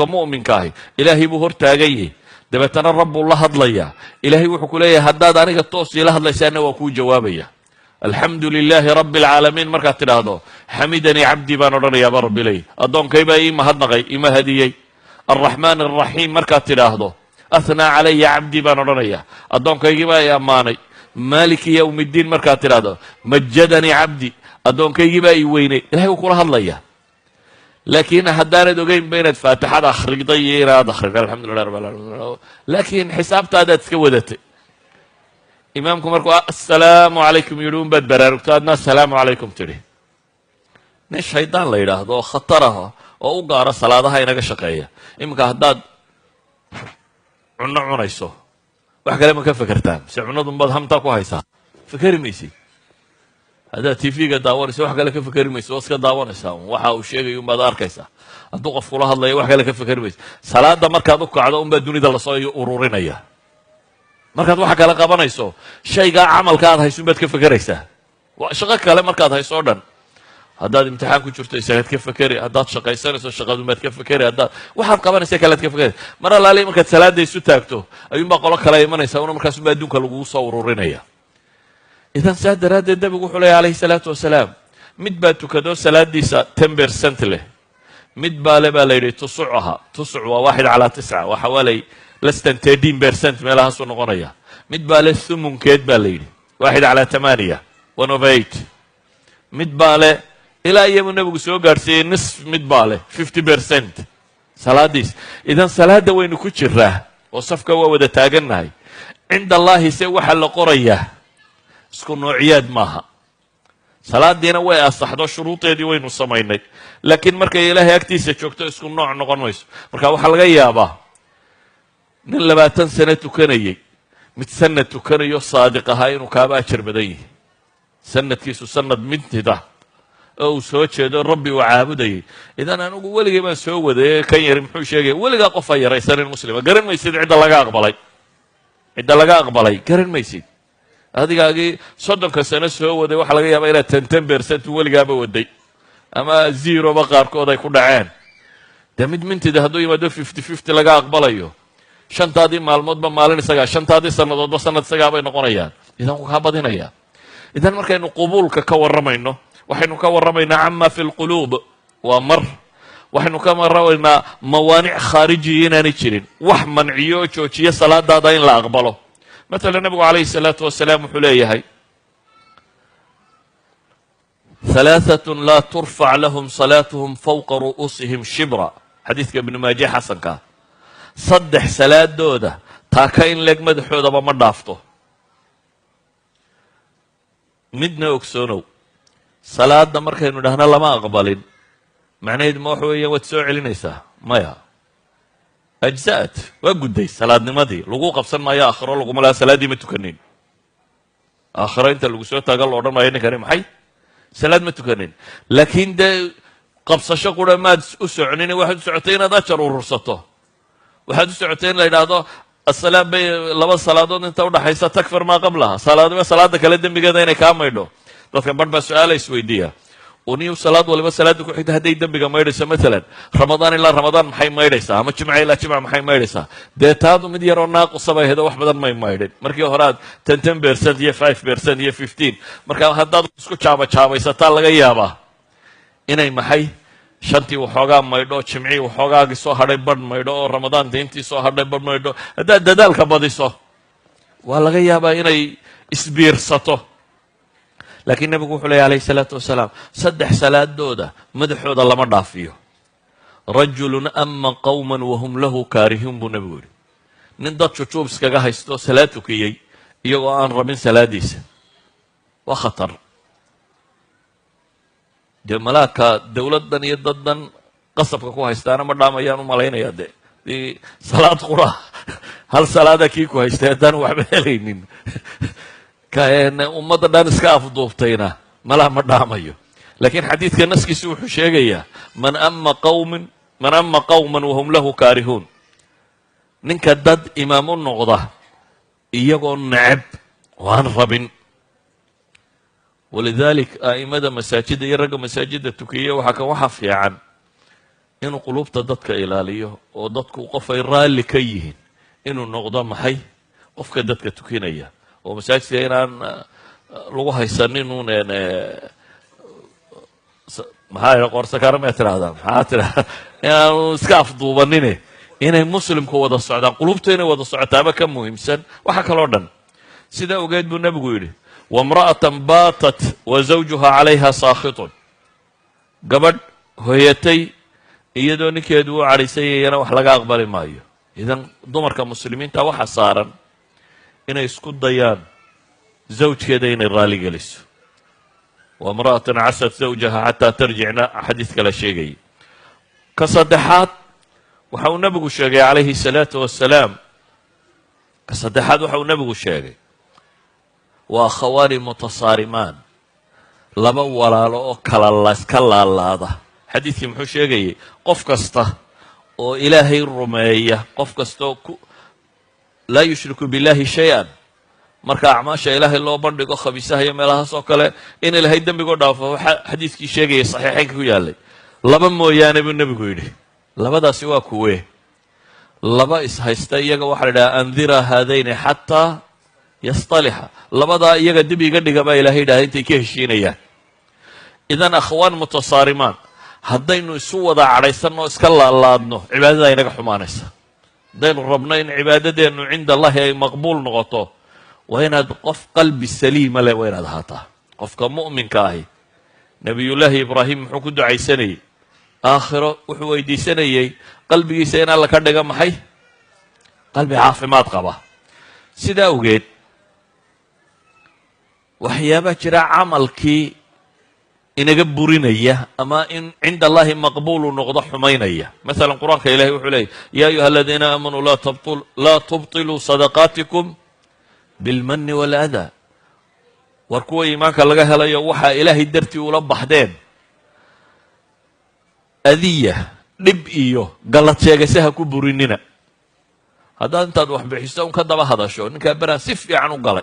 Mu'minka ahi Ilaahay buu hor taagan yahay, dabeetana Rabbuu la hadlayaa. Ilaahay wuxuu ku leeyahay, haddaad aniga toos iila hadlaysaana, waa kuu jawaabaya. "Alxamdu lilaahi rabbi alcaalamiin" markaad tidhaahdo, "Xamidanii cabdii" baan odhanayaa, baa Rabbi leeyahy, addoonkay baa ii mahadnaqay, ima hadiyey. "Alraxmaan alraxiim" markaad tidhaahdo, "Athnaa calaya cabdii" baan odhanaya, addoonkaygii baa i ammaanay. "Maaliki yowm iddiin" markaad tidhaahdo, "Majadanii cabdi", addoonkaygii baa i weynay. Ilahay wuu kula hadlaya. Laakiin haddaanad ogeynba inaad Faatixada akhriday iyo inaad akhriday "Alxamdulilah rabbi alamin", laakiin xisaabtaadaad iska wadatay, imaamku markuu "Assalaamu calaykum" yidhi un baad baraarugto, adna "Assalaamu calaykum" tidhi. Nin shaydaan la yidhaahdo oo khatar ah oo u gaaro salaadaha inaga shaqeeya. Iminka haddaad cunno cunayso, wax kale ma ka fekertaa mise cunadunbaad hamtaa ku haysaa? Fekeri maysid. Haddaad TV-ga daawanayso, wax kale ka fekeri maysid, waa iska daawanaysaa un, waxa uu sheegay unbaad arkaysaa. Hadduu qof kula hadlayo, wax kale ka fekeri maysid. Salaada markaad u kacdo unbaa dunida lasoo ururinaya. Markaad waxa kale qabanayso, shaygaa camalka aad hayso unbaad ka fekeraysaa. Shaqo kale markaad hayso o dhan, haddaad imtixaan ku jirto, isagaad ka fekeri. Haddaad shaqaysanayso, shaqadunbaad ka fekeri. Haddaad waxaad qabanaysa kalead ka fekeri. Mar allaali markaad salaada isu taagto, ayuunbaa qolo kale imanaysa una, markaasunbaa adduunka lagugu soo ururinaya. Idan saa daraaddeed nabigu wuxuu leeya, alayhi salaatu wasalaam, mid baa tukado salaadiisa 10% leh, mid baa le baa la yidhi tusucaha. Tusuc waa 1/9, waa xawaalay less than 13% meelahaasuu noqonaya. Mid baa le thumunkeed baa la yidhi, 1/8, 1/8. Mid baa le ilaa iyabuu nebigu soo gaadhsiiyey nisf. Mid baa leh 50% salaadiis. Idan salaadda waynu ku jiraa oo safka waa wada taagannahay. Cinda Allaahi se waxaa la qorayaa isku noociyaad maaha. Salaadiina way asaxdo, shuruudeedii waynu samaynay, laakiin markay Ilaahay agtiisa joogto isku nooc noqon mayso. Marka waxaa laga yaabaa nin 20 sano tukanayey, mid sanad tukanayo saadiq ahaa, inuu kaaba ajar badan yahay. Sanadkiisu sanad mintida oo uu soo jeedo, Rabbi uu caabudayay. Idan anigu weligay baan soo waday, kan yari muxuu sheegaya? Weligaa qof ha yaraysanin muslima. Garan maysid cidda laga aqbalay, cidda laga aqbalay garan maysid. Adigaagii 30-ka sano soo waday, waxaa laga yaabaa inaad 10 10% weligaaba waday ama zeroba qaarkood ay ku dhaceen. Dee mid mintida hadduu yimaado 50-50 laga aqbalayo, shantaadii maalmoodba maalin isagaa, shantaadii sannadoodba sanad isagaa bay noqonayaan. Idan wuu kaa badinayaa. Idan markaynu qubuulka ka warramayno, waxaynu ka warramaynaa cama fi lquluub. Waa mar waxaynu ka warramaynaa mawaanic khaarijiya inaanay jirin, wax manciyo oo joojiyo salaadaada in la aqbalo. Matala, nabigu calayhi salaatu wasalaam wuxuu leeyahay: "Halaaثaة laa turfac lahum salaatuhum fawqa ru'uusihim shibra." Xadiidka Ibnu Maaje xasankaa. Saddex salaadooda taaka in leeg madaxoodaba ma dhaafto. Midna ogsoonow, salaada markaynu dhahno lama aqbalin, macnaheedu ma waxa weeyaan waad soo celinaysaa? Maya. Ajza'at, waa gudday salaadnimadii, lagu qabsan maayo. Aakhiro laguma laha "Salaaddii ma tukanin." Aakhiro inta lagu soo taaga la odhan maayo "Ninkani maxay salaad ma tukanin?" Laakiin dee qabsasho qura maad u soconin. Waxaad u socotay inaad ajar urursato. Waxaad u socotay in la yidhaahdo asalaam bay laba salaadood inta udhaxaysa takfir maa qablaha, salaadiba salaada kale dembigeeda inay kaa maydho. Dadka barh baa su-aala isweydiiya: uniyu salaad waliba salaada ku xigta hadday dembiga maydhayso, maalan Ramadaan ilaa Ramadaan maxay maydhaysaa, ama Jimca ilaa Jimca maxay maydhaysaa? Dee taadu mid yaroo naaqusa bay ahayd oo wax badan may maydhin. Markii hore aad 10 10% iyo 5% iyo 15, marka haddaad isku jaaba jaabaysataa, laga yaabaa inay maxay shantii waxoogaa maydho, jimcii waxoogaagii soo hadhay badh maydho, oo Ramadaanta intii soo hadhay badh maydho. Haddaad dadaalka badiso, waa laga yaabaa inay isbiirsato. Laakiin nebigu wuxuu leeya, alayhi salaatu wasalaam, saddex salaadooda madaxooda lama dhaafiyo. "Rajulun ama qowman wahum lahu kaarihuun" buu nebigu yidhi. Nin dad jujuub iskaga haysto salaad tukiyey iyagoo aan rabin salaadiisa, waa khatar. Dee malaagka dowladdan iyo daddan qasabka ku haystaana ma dhaamayaan u malaynayaa. Dee dii salaad qura, hal salaada kii ku haystay haddaan waxba helaynin, ummadda dhan iska afduubtayna malaa ma dhaamayo. Laakiin xadiidka naskiisu wuxuu sheegayaa man ama qawman wahum lahu kaarihuun, ninka dad imaam u noqda iyagoo neceb oo aan rabin. Walidalik a'imada masaajidda iyo ragga masaajidda tukiya waxaa kan waxa fiican Inuu quluubta dadka ilaaliyo oo dadku qof ay raalli ka yihiin inuu noqdo, maxay, qofka dadka tukinaya oo masaajidka inaan lagu haysanin un, maxaa qoorsakaaro ma tidhahdaa, maxaa tidhahdaa, inaanu iska afduubanine, inay muslimku wada socdaan, qulubta inay wada socotaaba ka muhiimsan waxa kaloo dhan. Sidaa ogeed buu nebigu yidhi: وامرأة باتت وزوجها عليها ساخط. Gabadh hoyatay iyadoo ninkeedu u cadhaysanyayana wax laga aqbali maayo. Idan dumarka muslimiinta waxa saaran inay isku dayaan zawjkeeda inay raali geliso. وامرأة عصت زوجها حتى ترجع na xadiis kale sheegayay. Ka saddexaad waxa uu nebigu sheegay calayhi الsalaatu wasalaam, ka saddexaad waxa uu nebigu sheegay waa أخوان متصارمان, laba walaalo oo kala laska laalaada. Xadiidkii muxuu sheegayay? Qof kasta oo Ilaahay rumeeya, qof kasta oo ku لا يشرك بالله شيئا, marka acmaasha Ilaahay loo bandhigo, khabiisaha iyo meelahaas oo kale, in Ilaahay dembigoo dhaafo, waxaa xadiidkii sheegayay saxiixeynka ku yaallay, laba mooyaane buu nebigu yidhi. Labadaasi waa kuwee? Laba ishaysta, iyaga waxaa la idhaha: أنظرا هذين حتى يصطلحا. Labadaa iyaga dib iga dhiga baa Ilahay yidhahda intay ka heshiinayaan. Idan أخوان متصارمان, haddaynu isu wada cadhaysanno o iska laalaadno, cibaadada inaga xumaanaysa. Haddaynu rabno in cibaadadeennu عند الله ay maqbuul noqoto, waa inaad qof qalbi saliima leh, waa inaad ahaataa qofka mu'minka ahi. Nebiyullaahi Ibraahim muxuu ku ducaysanayey? Aakhiro wuxuu weydiisanayey qalbigiisa in Alla ka dhiga, maxay, qalbi caafimaad qaba. Sidaa awgeed waxyaabaa jira camalkii inaga burinaya ama in عند الله maqbuulu noqdo xumaynaya. Masalan, Qur-aanka Ilahay wuxuu leeyay: يا أيها الذين آمنوا لا تبطلوا صدقاتكم بالمن والأذى. War kuwa iimaanka laga helayo, waxaa Ilaahay dartii ula baxdeen adiya, dhib iyo gallad sheegaysa ha ku burinina. Haddaad intaad wax bixiso un ka daba hadasho, ninkaa beraan si fiican u galay,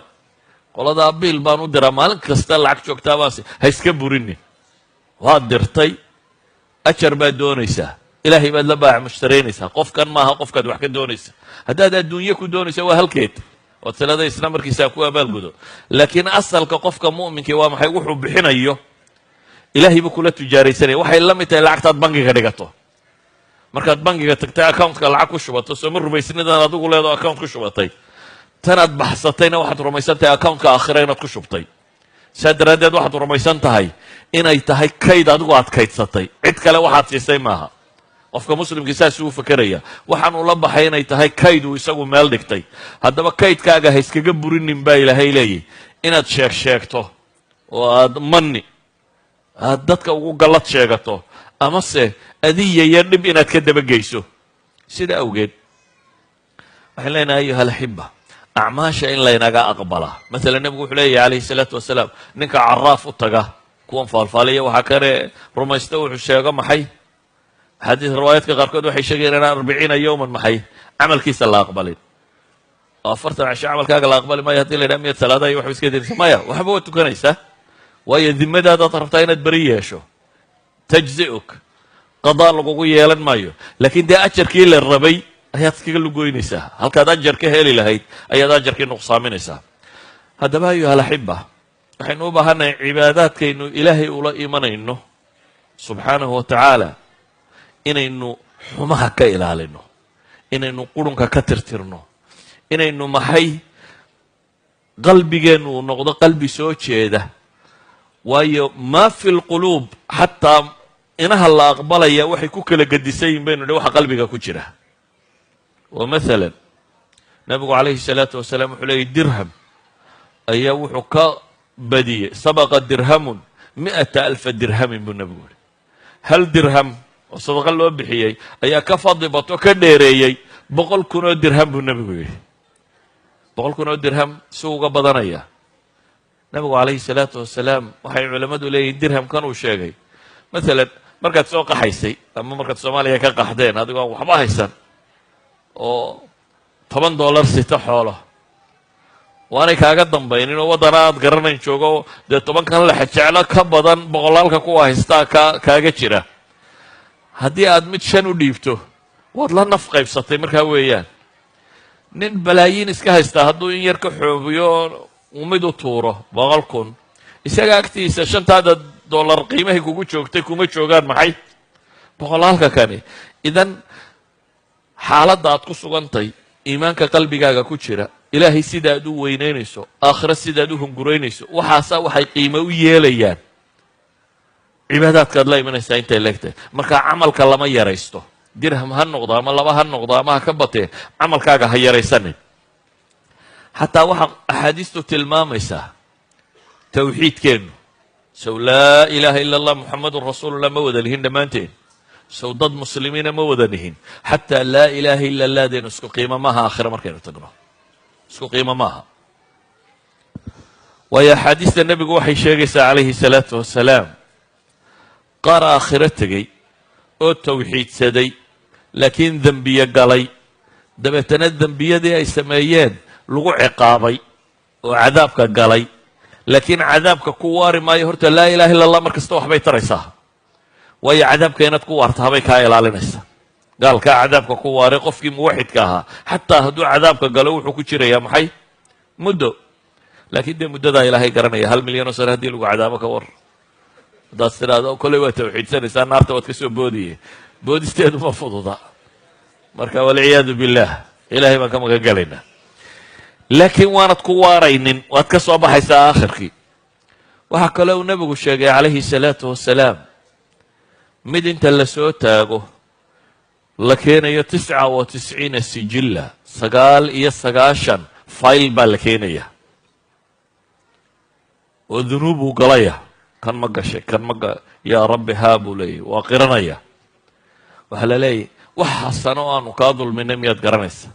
qoladaa biil baan u diraa, maalin kasta lacag joogtaa baansi, ha iska burinin. Waad dirtay, ajar baad doonaysaa, Ilaahay baad la baac mushtaraynaysaa. Qofkan maaha qofkaad wax ka doonaysa. Haddaad adduunye ku doonaysa, waa halkeed, ood silada isla markiisaa ku abaalgudo. Laakiin asalka qofka mu'minkii waa maxay? Wuxuu bixinayo Ilaahay buu kula tujaaraysanaya. Waxay la mid tahay lacagtaad bangiga dhigato. Markaad bangiga tagtay, accountka lacag ku shubato, soo ma rumaysnidan adigu leedoo account ku shubatay? Tanaad baxsatayna waxaad rumaysan tahay accountka aakhira inaad ku shubtay. Saa daraaddeed waxaad rumaysan tahay inay tahay kayd adigu aad kaydsatay, cid kale waxaad siisay maaha. Qofka muslimkii saasuu u fakeraya, waxaan ula baxay inay tahay kayd uu isagu meel dhigtay. Haddaba kaydkaaga ha iskaga burinin baa Ilaahay leeyahy inaad sheeg sheegto oo aad mani, aad dadka ugu gallad sheegato, amase adiya iyo dhib inaad ka dabageyso. Sida awgeed waxaan leenahay, أيها الأحبة, acmaasha in laynaga aqbalaa, masalan nebigu wuxuu leeyahy calayhi salaatu wasalaam, ninka caraaf u taga, kuwan faalfaaliya, waxaa kale rumaysta wuxuu sheego, maxay, axaadiis riwaayaadka qaarkood waxay sheegayaan inaan 40 yowman, maxay, camalkiisa la aqbalin, oo 40 casho camalkaaga la aqbali maayo. Hadii la yidhaha, miyaad salaadaha iyo waxba iska diraysa? Maya, waxba waad tukanaysaa, waayo dimadaadaad rabtaa inaad beri yeesho. تجزئك, qadaa lagugu yeelan maayo, laakiin dee ajarkii la rabay ayaad iskaga lugoynaysaa. Halkaad ajar ka heli lahayd ayaad ajarkii nuqsaaminaysaa. Haddaba, أيها الأحبة, waxaynu u baahannahay cibaadaadkaynu Ilaahay ula imanayno subxaanahu wa tacaala inaynu xumaha ka ilaalino, inaynu qurunka ka tirtirno, inaynu, maxay, qalbigeennu uu noqdo qalbi soo jeeda. Waayo ما في القلوب, xataa inaha la aqbalaya waxay ku kala gedisan yihin baynu nidhi waxa qalbiga ku jira. Oo masalan nabigu calayhi salaatu wasalaam wuxuu leeyay dirham ayaa wuxuu ka badiyey, سبق درهم مائة ألف درهم buu nabigu yihi. Hal dirham oo sadaqa loo bixiyey ayaa ka fadli bato, ka dheereeyey 100,000 oo dirham buu nebigu yidhi. 100,000 oo dirham si uga badanaya nabigu calayhi salaatu wasalaam. Waxay culammadu leeyihin dirhamkan uu sheegay, masalan markaad soo qaxaysay ama markaad Soomaaliya ka qaxdeen, adigoo aan waxba haysan oo $10 sita, xoolo waanay kaaga dambaynin oo waddana aad garanayn joogo, dee tobankan lexe jeclo ka badan boqolaalka kuwa haystaa ka kaaga jira. Haddii aad mid shan u dhiibto, waad la naf qaybsatay. Markaa weeyaan, nin balaayiin iska haystaa hadduu in yar ka xoobiyo uu mid u tuuro 100,000, isaga agtiisa shantaada dollar qiimahay kugu joogtay kuma joogaan. Maxay boqolaalka kani? Idan xaaladda aad ku sugantay, iimaanka qalbigaaga ku jira, Ilaahay sida aad u weynaynayso, aakhiro sidaad u hunguraynayso, waxaasa waxay qiimo u yeelayaan cibaadaadkaad la imanaysaa intay leegtahay. Marka camalka lama yaraysto. Dirham ha noqdo ama laba ha noqdo ama ha ka batee, camalkaaga ha yaraysanin. Xataa waxaa axaadiistu tilmaamaysaa tawxiidkeennu, sow "laa ilaaha illa Allah, Muxamadun rasuulullah" ma wada lihin dhammaanteen? Sow dad muslimiina ma wada nihin? Xataa "laa ilaaha illa Allahdeenu isku qiimo maaha. Aakhira markaynu tagno isku qiimo maaha, waayo axaadiista nebigu waxay sheegaysaa, calayhi salaatu wasalaam, qaar aakhiro tegey oo tawxiidsaday laakiin dembiye galay, dabeetana dembiyadii ay sameeyeen lagu ciqaabay oo cadaabka galay, laakiin cadaabka ku waari maayo. Horta "laa ilaha illa Allah" mar kasta waxbay taraysaa, waayo cadaabka inaad ku waarta habay kaa ilaalinaysa. Gaalkaa cadaabka ku waaray, qofkii muwaxidka ahaa xataa hadduu cadaabka galo wuxuu ku jirayaa maxay? Muddo. Laakiin dee muddadaa Ilaahay garanaya. 1 milyan oo sane haddii lagu cadaabo, ka war haddaad tidhaahdo kolley waad tawxiidsanaysaa, naarta waad ka soo boodiye? Boodisteedu ma fududa. Marka walciyaadu billaah, Ilahay baan ka magan gelaynaa. Laakiin waanad ku waaraynin, waad ka soo baxaysaa aakhirkii. Waxaa kale uu nebigu sheegay, calayhi salaatu wasalaam, mid inta la soo taago la keenayo 99 sijilla, 99 fayl baa la keenaya oo dunuubuu galaya. Kan ma gashay? Kan ma ga? "Yaa Rabbi, haa," buu leeyahy. Waa qiranaya. Waxaa la leeyahy, "Wax xasano o aanu kaa dulminay miyaad garanaysa?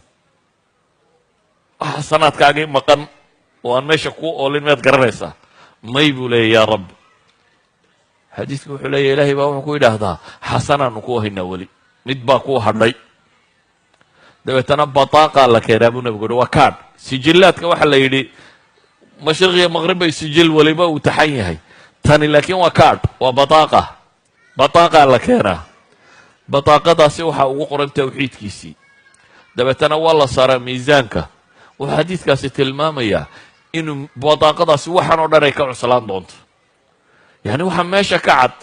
Wax xasanaadkaagii maqan oo aan meesha kuu oolin miyaad garanaysaa?" "May," buu leeyay, "yaa Rabbi." Xadiidku wuxuu leeyahy, Ilaahay baa wuxuu ku yidhaahdaa, "Xasanaanu kuu haynaa, weli mid baa kuu hadhay." Dabeetana bataaqaa la keenaa, buu nabigu yidhi. Waa kaadh. Sijillaadka waxaa la yidhi mashriq iyo maqrib bay sijil weliba uu taxan yahay. Tani laakiin waa kaadh, waa bataaqa. Bataaqaa la keenaa. Bataaqadaasi waxaa ugu qoran tawxiidkiisii. Dabeetana waa la saaraa miisaanka. Wuxuu xadiidkaasi tilmaamayaa inuu bataaqadaasi waxaan oo dhan ay ka cuslaan doonto. Yacni waxaa meesha ka cad,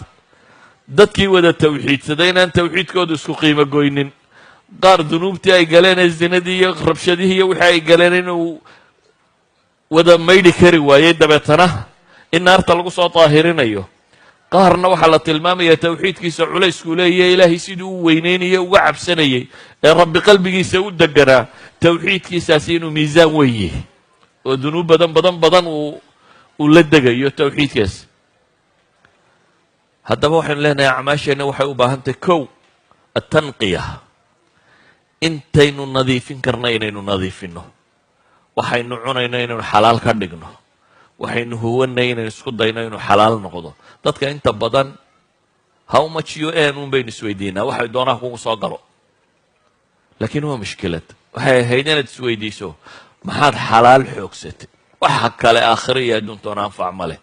dadkii wada tawxiidsaday inaan tawxiidkoodu isku qiimo goynin. Qaar dunuubtii ay galeen ee zinadii iyo rabshadihii iyo wixii ay galeen inuu wada maydhi kari waayey, dabeetana in naarta lagu soo daahirinayo. Qaarna waxaa la tilmaamayaa tawxiidkiisa culayskuu leeyahy, Ilaahay siduu u weyneynayay, uga cabsanayay, ee Rabbi qalbigiisa u deganaa, tawxiidkiisaasi inuu miisaan weyn yahay oo dunuub badan badan badan uu la degayo tawxiidkaasi. Haddaba waxaynu leenahay, acmaasheenna waxay u baahan tahay kow atanqiya, intaynu nadiifin karna inaynu nadiifinno. Waxaynu cunayno inaynu xalaal ka dhigno, waxaynu huwanay inaynu isku dayno inuu xalaal noqdo. Dadka inta badan "how much you earn" un baynu isweydiinaa, waxay doonaha kugu soo galo. Laakiin waa mushkilad. Waxay ahayd inaad isweydiiso, maxaad xalaal xoogsatay? Waxa kale aakhiro iyo adduuntoona anfac ma leh.